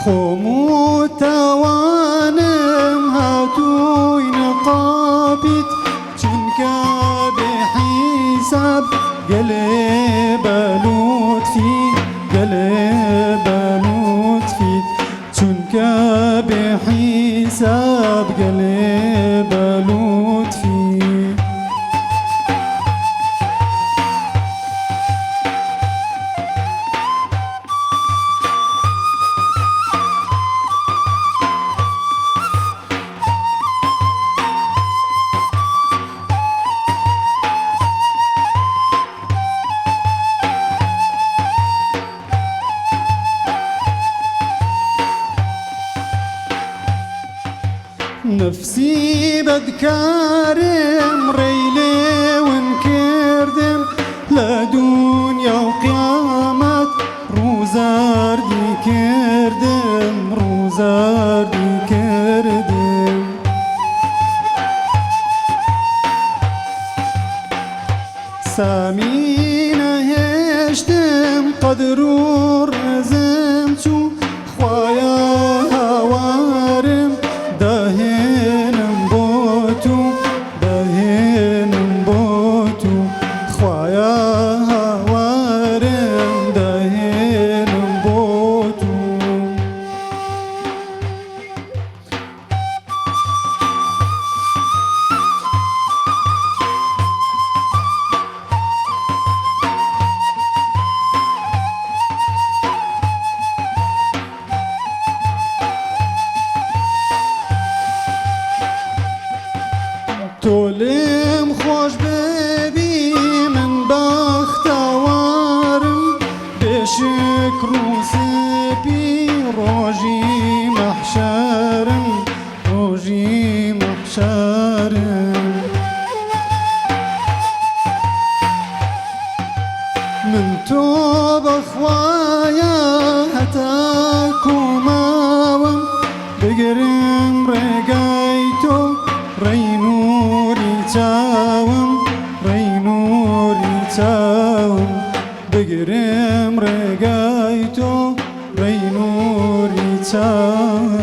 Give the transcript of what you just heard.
خۆم و تاوانم هاتووینە قاپیت، چونکە بێ حیساب گەلێ بە لوتفی، گەلێ بە لوتفیت، چونکە بێ حیساب گەلێ بە لوتفی. نەفسی بەدکارم ڕێی لێون کردم، لە دونیا و قیامەت ڕووزەردی کردم، ڕووزەردی کردم. سامی نەهێشتم قەدر و ڕێزم چوو، خوایە هاوارم دەهێنم بۆ تو، دەهێنم بۆ تو، خوایە هاوارم دەهێنم بۆ تو. تۆ لێم خۆش ببی من بەختەوارم، بێ شکر و سپی ڕۆژی مەحشەرم، ڕۆژی مەحشەرم. من تۆ بەخوایە هەتاکو ماوم، بگرم ڕێگای تۆ ڕێی نوری چاوم، ڕێی نوری چاوم، بگرم ڕێگای تۆ ڕێی نوری چاوم.